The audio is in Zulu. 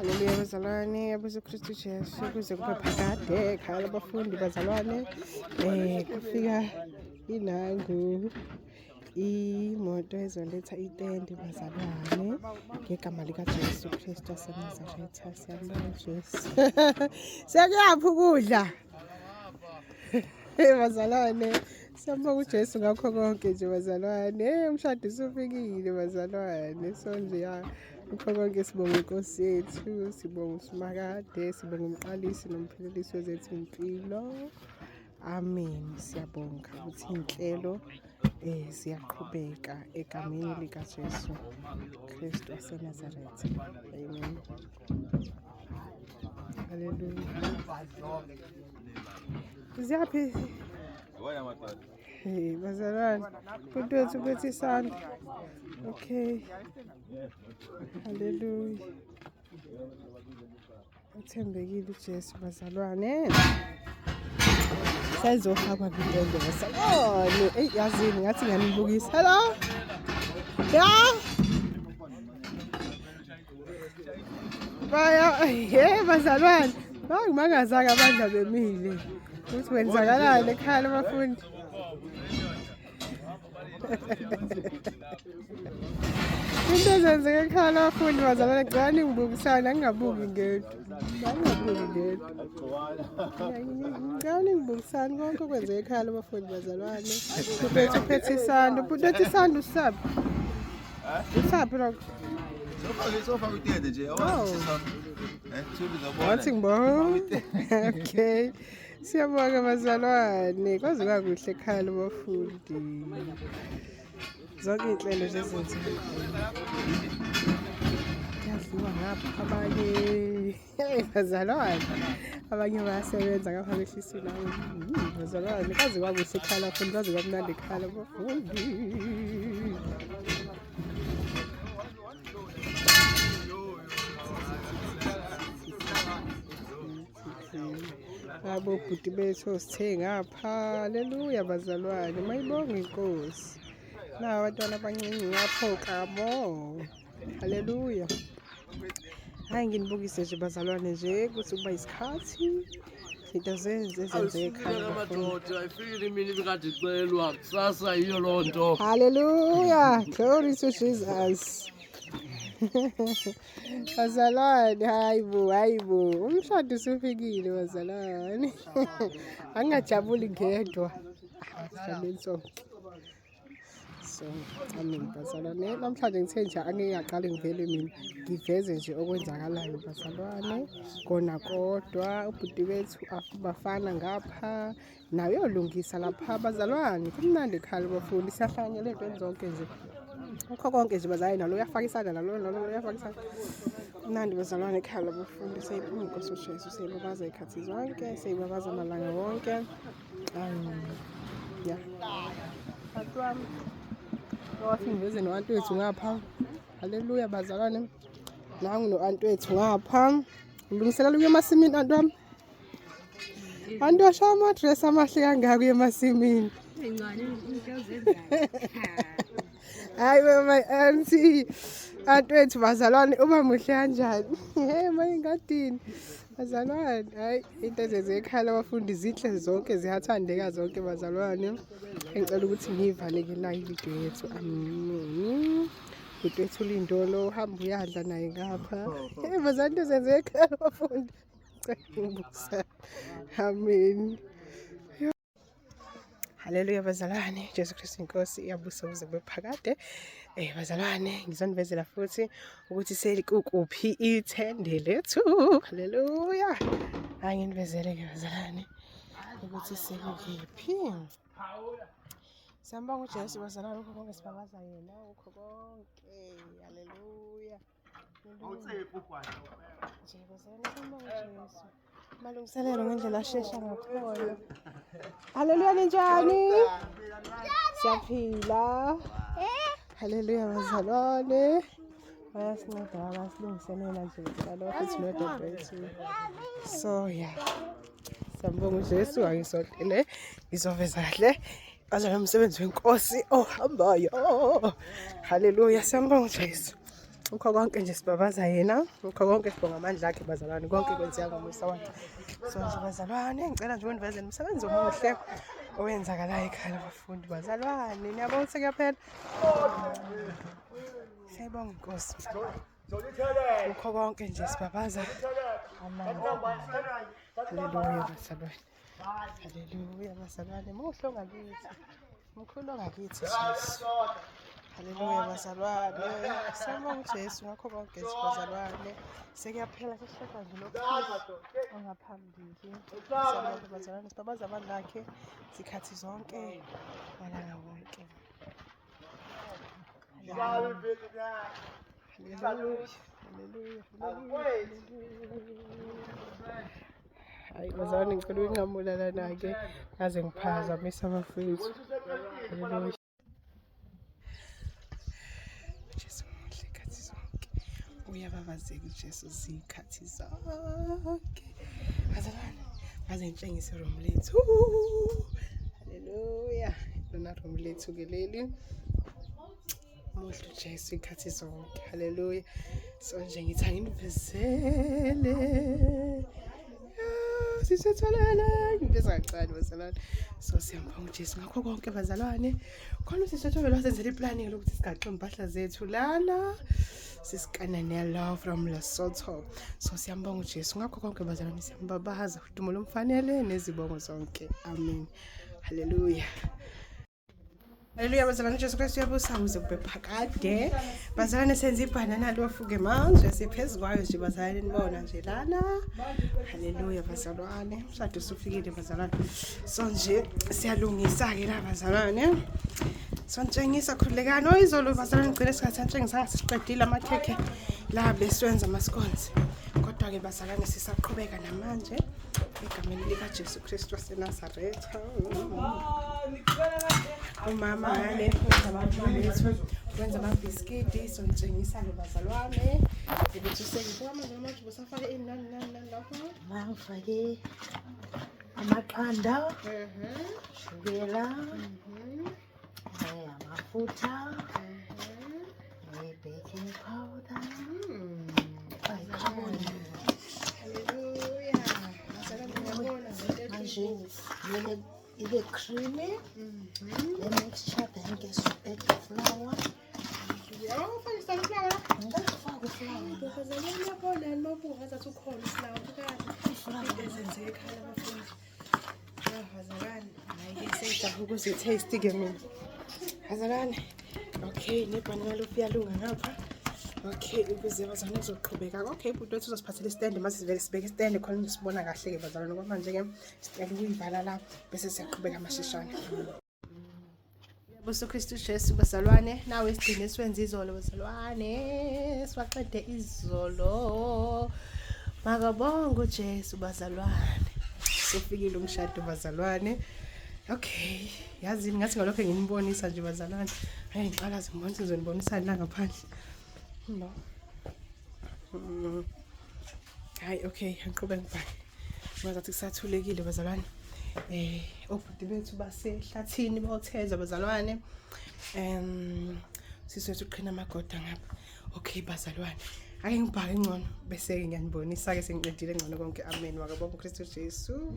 Haleluya bazalwane, abuze Kristu Jesu kuze kube phakade. Ekhaya labafundi bazalwane, kufika inangu imoto ezoletha itende bazalwane ngegama likaJesu Kristu waseNazaretha. Siyabonga Jesu. Sekuyaphi ukudla? Hey bazalwane, siyambonga uJesu ngakho konke nje bazalwane. Hey umshado usufikile bazalwane. So nje ya kukho konke sibonga inkosi yethu, sibonga uSimakade, sibonga umqalisi nomphelelisi wezethu impilo. Amen. Siyabonga ukuthi inhlelo ziyaqhubeka egameni likaJesu Kristu waseNazaretha. Amen. Haleluya. Ziyaphi? Hey, bazalwane. Bhuti wethu uphethe isandla. Okay. Haleluya. Uthembekile uJesu bazalwane. Sezofakwa kwitende bazalwane. Eyi yazini ngathi ngiyanibukisa. Hello. Yeah. Baya, hey bazalwane. Bangimangaza-ke abandla bemile. Ukuthi kwenzakalani ekhaya labafundi. Into ezenzeka ekhaya labafundi bazalwane gcina ningibukisana ngingabuki ngedwa. Ngingabuki ngedwa. Ngicela ningibukisane konke okwenzeka ekhaya labafundi bazalwane. Uphethe uphethe isandla, uphethe isandla usaphi? Usaphi lokho? Sofa kwitende nje. Oh. Eh, Wathi ngibona. Okay. Siyabonga bazalwane. Kwaze kwakuhle ekhaya labafundi. Zonke iy'nhlelo nje ezenziwa. Kuyadliwa ngapha abanye. Hey bazalwane. Abanye bayasebenza ngapha behlisa ilawu. Bazalwane kwaze kwakuhle ekhaya labafundi, kwaze kwamnandi ekhaya labafundi. Abo bhuti bethu osithe ngapha. Haleluya bazalwane, mayibonge inkosi. Nawu abantwana abancinci ngapho kabo. Haleluya. Hayi nginibukise nje bazalwane nje ukuthi kuba isikhathi izinto zenze ezenzeka ekhaya labafundi. Madoda, ayifikile imini ibikade icelwa kusasa yiyo loo nto. Hallelujah. Glory to Jesus. Bazalwane, hayi bo, hayi bo. Umshado usufikile bazalwane. Angingajabuli ngedwa. Sijabuleni sonke. So, amen bazalwane. Namhlanje ngithe nje angingaqali ngivele mina ngiveze nje okwenzakalayo bazalwane. Kona kodwa ubhuti wethu bafana ngapha naye uyolungisa lapha bazalwane. Kumnandi ekhaya bafundi siyahlanganyela ey'ntweni zonke nje. Kukho konke nje bazalwane nalo uyafaka isandla nalo nalo uyafaka isandla. Kumnandi bazalwane ekhaya labafundi siyayibonga inkosi uJesu siyayibabaza iy'khathi zonke siyayibabaza amalanga wonke. Ya. Bantu wami. Wathi ngiveze no-anti wethu ngapha. Haleluya bazalwane. Nangu no-anti wethu ngapha. Ulungiselela ukuya emasimini anti wami. Anti washaya ama-dress amahle kangaka uye emasimini. Hayi we my auntie. Anti wethu bazalwane uba muhle kanjani? Hey mayingadini. Bazalwane, hayi into ezenze ekhaya labafundi zinhle zonke ziyathandeka zonke bazalwane. Engicela ukuthi ngiyivale-ke la ividiyo yethu. Amen. Bhuti wethu uLindolo uhamba uyadla naye ngapha. Hey bazalwane into ezenze ekhaya labafundi. Ngicela ngibusa. Amen. Haleluya bazalwane, Jesu Kristu inkosi iyabusa kuze kube phakade. Bazalwane, ngizonivezela futhi ukuthi selikuphi ithende lethu. Haleluya. Hayi nginivezele ke bazalwane ukuthi sekuphi. Siyambonga uJesu bazalwane kukho konke sibabaza yena kukho konke. Haleluya. Nje bazalwane siyambonga uJesu. Malungiselelo ngendlela ashesha ngakhona. Haleluya ninjani? Siyaphila. Haleluya bazalwane. Bayasinceda bayasilungiselela nje bazalwane futhi nodadewethu. So yeah. Siyambonga uJesu angisondele ngizoveza kahle. Bazalwane umsebenzi wenkosi ohambayo. Haleluya siyambonga uJesu. Kukho konke nje sibabaza yena, kukho konke sibonga amandla akhe bazalwane, konke kwenzeka ngomusa wakhe. So nje bazalwane, ngicela nje univezele umsebenzi omuhle owenzakalayo ekhaya labafundi bazalwane. Niyabona ukuthi kuyaphela. Siyayibonga inkosi. Kukho konke nje sibabaza amandla. Haleluya bazalwane. Haleluya bazalwane. Muhle ongakithi. Mkhulu ongakithi Jesu. Haleluya bazalwane. Siyabonga uJesu ngakho konke nje bazalwane. Sekuyaphela sesishoda nje lokhu ongaphambili. Siyabonga bazalwane sibabaza amandla akhe zikhathi zonke malanga wonke. Haleluya. Haleluya. Haleluya. Hayi bazalwane ngicela uyinqamula lana-ke ngaze ngiphazamisa abafethu. Haleluya. Jesu muhle ikhathi zonke. Uyababazeka uJesu zikhathi zonke. Bazalwane ngaze ngitshengise room lethu. Haleluya. Lona room lethu ke leli. Muhle uJesu ikhathi zonke. Haleluya. So nje ngithi anginivezele. Sisitholele ngiveza kancane bazalwane. So siyambonga uJesu ngakho konke bazalwane. Khona usisethole wasenzela iplani lokuthi sigaxe impahla zethu lana. Sisikananelo from Lesotho. So siyambonga uJesu ngakho konke bazalwane siyambabaza udumo lomfanele nezibongo zonke. Amen. Haleluya. Haleluya bazalwane uJesu Kristu uyabusa kuze kube phakade. Bazalwane senza ibhanana lofu-ke manje siphezu kwayo nje bazalwane nibona nje lana. Haleluya bazalwane. Umshado usufikile bazalwane. So nje siyalungisa-ke la bazalwane. So ntshengisa khululekani. Oh izolo bazalwane ngigcine sikhathi antshengisa ngasiqedile amakhekhe la besiwenza ama-scones. Kodwa-ke bazalwane sisaqhubeka namanje egameni likaJesu Kristu waseNazaretha. Umama ngale wenza amabhiskidi, wenza amabhiskidi sonitshengisa-ke bazalwane ukuthi usengifaka manje manje busafake ini nani nani nani lapho. Mangifake amaqanda, shukela, amafutha, ne-baking powder, bicarbonate. Haleluya. Bazalwane ngiyabona nje Manje kumele ibe creamy. Le mixture then ke add the flour. Ufake isalo flour. Ngingafaka uflour. Bazalwane ngiyabona mabuka ngazathi ukhona uflour kahle. Into ezenzeka ekhaya labafundi. Ah, bazalwane, hhayi-ke sengijahe ukuzi-taste-ke mina. Bazalwane, okay, nebhanana lofu iyalunga ngapha. Okay, ukuze bazalwane kuzoqhubeka. Okay, ubhuti wethu uzosiphathela isitende mase sivele sibeke isitende khona uzosibona kahle-ke bazalwane. Kwamanje-ke sicela ukuyivala la bese siyaqhubeka mashishane. Buso Kristu Jesu bazalwane, nawe isigcine siwenza izolo bazalwane, siwaqede izolo. Makabonge uJesu bazalwane. Sofikile umshado bazalwane. Okay, yazini ngathi ngalokho nginibonisa nje bazalwane. Hayi ngiqalaze ngibonise ngizonibonisani la ngaphandle. No. Hayi okay, ngiqhubeke ngibhale. Ngazathi kusathulekile bazalwane. Obhuti bethu basehlathini bayotheza bazalwane. Siswethu uqhina amagoda ngapha. Okay bazalwane. Ake ngibhake ngcono bese ngiyanibonisa ke sengiqedile ngcono konke. Amen. Wakabonga uKristu Jesu.